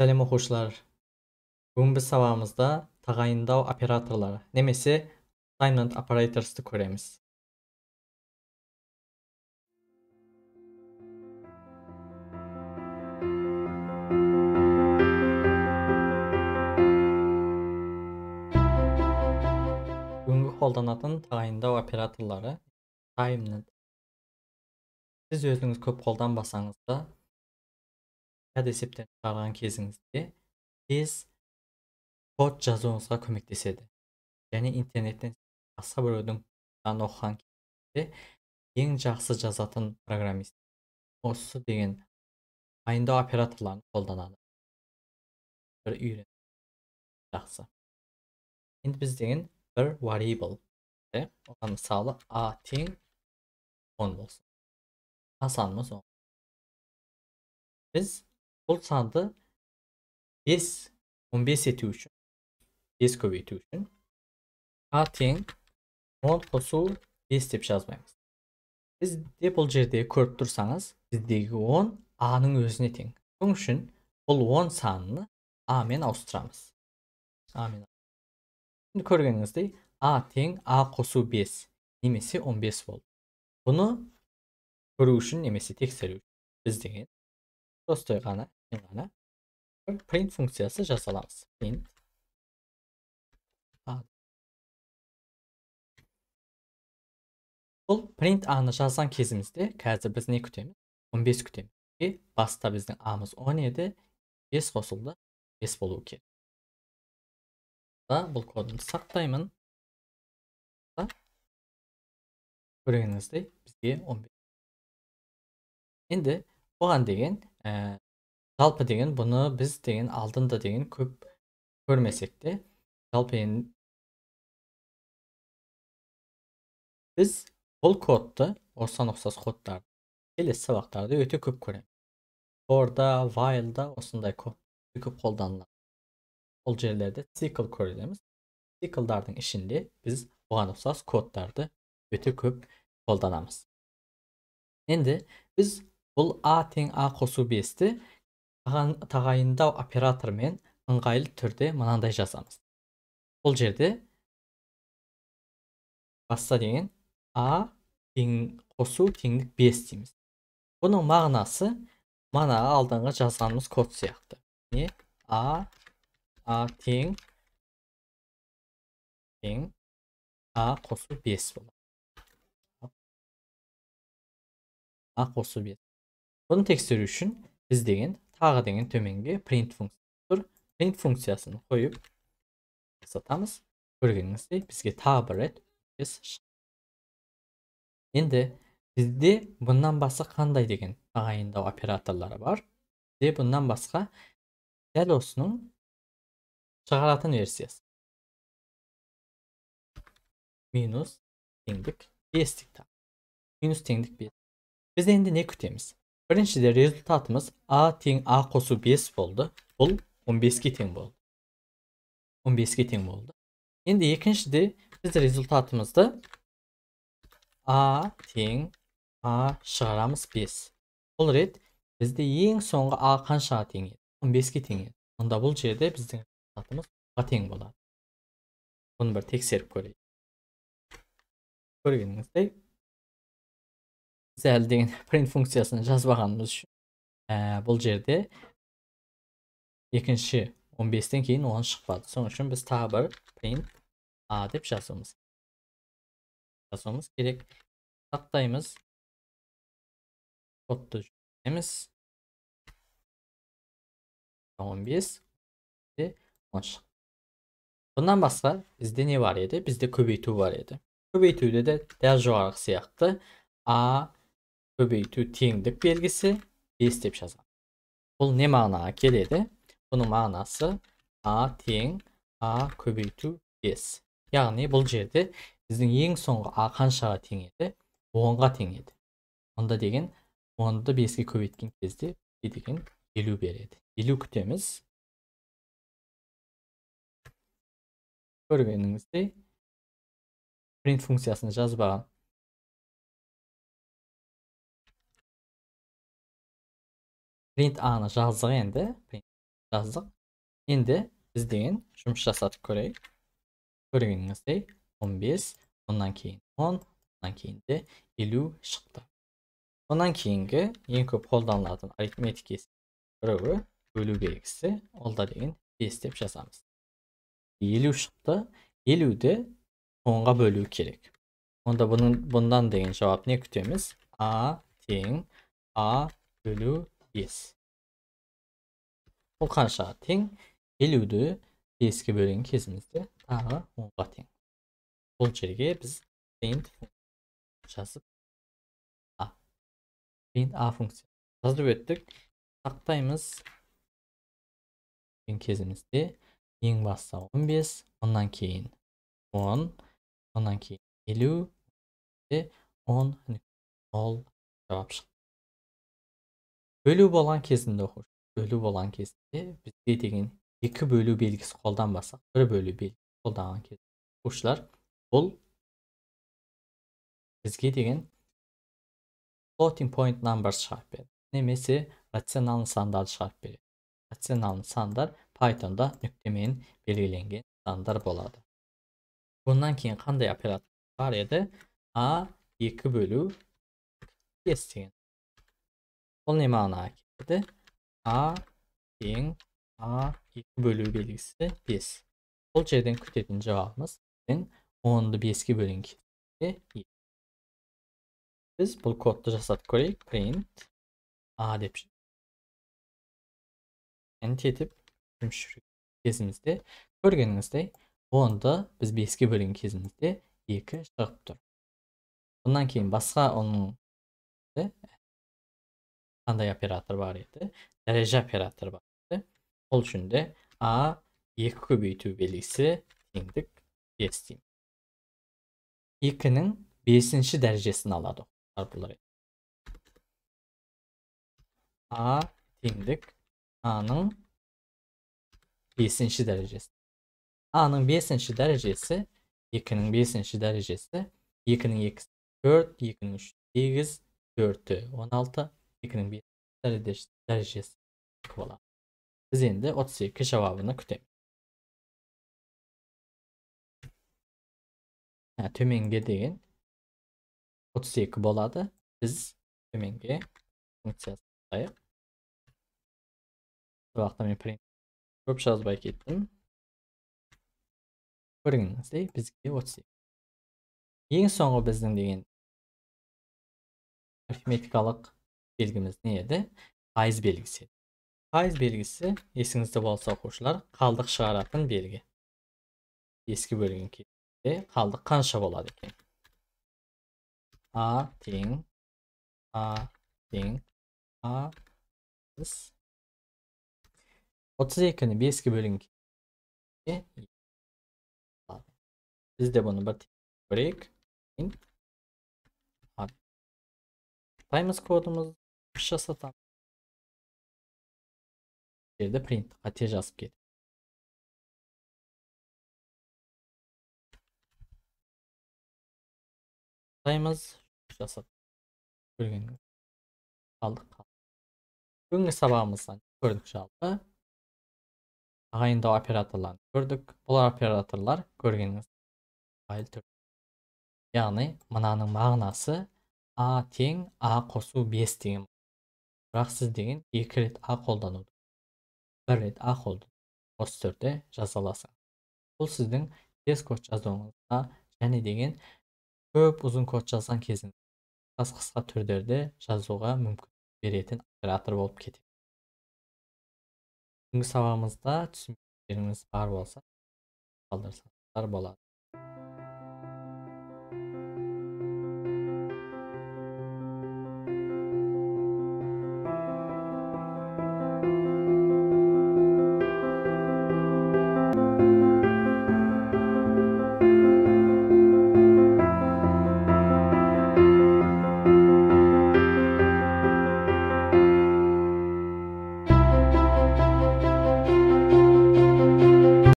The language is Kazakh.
Сәлем оқушылар. Бүгін біз сабағымызда тағайындау операторлары немесе assignment operators'ты көреміз. Бүгінгі қолданатын тағайындау операторлары assignment. Сіз өзіңіз көп қолданбасаңыз да код есептерін шығарған кезіңізде тез код жазуыңызға көмектеседі. Және интернеттен басқа біреудің оқыған кезінде ең жақсы жазатын программист осы деген тағайындау операторларын қолданады. Бір үйрен. Жақсы. Енді біз деген бір variable, оған мысалы a тең 10 болсын. A санымыз 10. Біз бұл санды 5, 15 ету үшін, 5 көбейту үшін a тең 10 қосу 5 деп жазбаймыз. Бізде бұл жерде көріп тұрсаңыз, біздегі 10 a-ның өзіне тең. Соның үшін бұл 10 санын a мен ауыстырамыз. A мен. Енді көргеніңіздей, a тең a қосу 5 немесе 15 болды. Бұны көру үшін немесе тексеру үшін біз деген простой ғана, ғана бір print функциясы жасаламыз. Print a. Бұл print a-ны жазған кезімізде қазір біз не күтеміз? 15 күтеміз. Баста біздің a-мыз 10 еді, 5 қосылды, 5 болу керек. Бұл кодымды сақтаймын. Көргеніңіздей бізге 15. Енді бұған деген жалпы деген бұны біз деген алдында деген көп көрмесек те, жалпы енді біз бұл кодты, осыған ұқсас кодтарды келесі сабақтарда өте көп көреміз. For'да, while'да осындай код көп қолданылады. Ол жерлерде цикл көреміз. Циклдардың ішінде біз бұған ұқсас кодтарды өте көп қолданамыз. Енді біз бұл a тең a қосу 5-ті тағайындау операторымен ыңғайлы түрде мынандай жазамыз. Бұл жерде баста деген a тең қосу теңдік 5 дейміз. Бұның мағынасы мана алдыңғы жазғанымыз код сияқты. Не? A тең a қосу 5 болады. A қосу 5. Бұны тексеру үшін біз деген тағы деген төменге print функциясы тұр. Print функциясын қойып сатамыз. Көргеніңіздей бізге тағы бір рет 5 шықты. Енді бізде бұннан басқа қандай деген тағайындау операторлары бар? Бізде бұннан басқа дәл осының шығаратын версиясы. Минус теңдік 5 тек. Минус теңдік 5. Біз енді не күтеміз? Біріншіде результатымыз a тең a қосу 5 болды. Бұл 15-ке тең болды. 15-ке тең болды. Енді екіншіде біз результатымызды a тең a шығарамыз 5. Бұл рет бізде ең соңғы a қаншаға тең еді? 15-ке тең еді. Онда бұл жерде біздің результатымыз а тең болады. Бұны бір тексеріп көрейік. Көргеніңіздей біз әлі деген print функциясын жазбағанымыз үшін бұл жерде екінші 15-тен кейін 10 шықпады. Соның үшін біз тағы бір print a деп жазуымыз керек. Сақтаймыз. Кодты жүктейміз. 15 10 шықты. Бұндан басқа бізде не бар еді? Бізде көбейту бар еді. Көбейтуде де дәл жоғарғы сияқты a көбейту теңдік белгісі 5 деп жазамыз. Бұл не мағынаға келеді? Бұның мағынасы a тең a көбейту 5. Яғни бұл жерде біздің ең соңғы a қаншаға тең еді? 10-ға тең еді. Онда деген 10-ды 5-ке көбейткен кезде деген 50 береді. 50 күтеміз. Көргеніңіздей print функциясын жазбаған. Print a-ны жаздық енді. Жаздық. Енді біз деген жұмыс жасатып көрейік. Көргеніңіздей 15, ондан кейін 10, ондан кейін де 50 шықты. Ондан кейінгі ең көп қолданылатын арифметик есеп біреуі бөлу белгісі, ол да деген 5 деп жазамыз. 50 шықты. 50-ді 10-ға бөлу керек. Онда бұндан деген жауап не күтеміз? А тең А бөлу 5. Бұл қаншаға тең? 50-ді 5-ке бөлген кезімізде тағы 10-ға тең. Бұл жерге біз print жазып А. Print A функция жазып өттік. Сақтаймыз. Кезімізде ең баста 15, ондан кейін 10, ондан кейін 50, 10, 0 жауап шықты. Бөлу болған кезінде оқушы, бөлу болған кезінде бізге деген 2 бөлу белгісі қолданбасақ, 1 бөлу белгісі қолданған кезде оқушылар, бұл бізге деген floating point numbers шығарып береді, немесе рационалды сандарды шығарып береді. Рационалды сандар Pythonда нүктемен белгіленген сандар болады. Бұнан кейін қандай оператор бар еді? А 2 бөлу 5 деген. Бұл не мағынаға келеді? А тең А 2 бөлу белгісі 5. Бұл жерден күтетін жауабымыз 10-ды 5-ке бөлген кезде 2. Біз бұл кодты жасап көрейік. Print A деп етіп жұмыс жүргізген кезімізде көргеніңіздей 10-ды біз 5-ке бөлген кезімізде 2 шығып тұр. Бұнан кейін басқа оның қандай оператор бар еді? Дәреже операторы бар еді. Ол үшін де А 2 көбейту белгісі теңдік 5 дейміз. 2-нің 5-ші дәрежесін алады бұлар. А теңдік А-ның 5-ші дәрежесі. А-ның 5-ші дәрежесі 2-нің 5-ші дәрежесі 2-нің 2-сі 4, 2-нің 3-і 8, 4-і 16, 2-нің 5 дәрежесі 2 болады. Біз енді 32 жауабını күтеміз. Төменге деген 32 болады. Біз төменге функциясын қосайық. Сабақта мен print көп жазбай кеттім. Көргеніңіздей бізге 32. Ең соңғы біздің деген арифметикалық белгіміз не еді? Пайыз белгісі. Пайыз белгісі есіңізде болса оқушылар, қалдық шығаратын белгі. 5-ке бөлген кезде қалдық қанша болады екен? А тең А тең А плюс 32-ні 5-ке бөлген кезде біз де бұны бір көрейік. Таймыз кодымыз жасатамыз. Жерде print қате жазып кетті. Таймыз жасап көрген қалдық. Бүгінгі сабағымыздан көрдік жалпы. Тағайындау операторларын көрдік. Бұл операторлар көргеніңіз файл түрі. Яғни мынаның мағынасы А тең А қосу 5 деген. Бірақ сіз деген 2 рет А қолдануды, 1 рет А қолдану осы түрде жаза аласың. Бұл сіздің тез код жазуыңызға және деген көп ұзын код жазған кезіңізде қысқа түрлерде жазуға мүмкіндік беретін оператор болып кетеді. Бүгінгі сабағымызда түсінбегендеріңіз бар болса қалдырсаңыздар болады.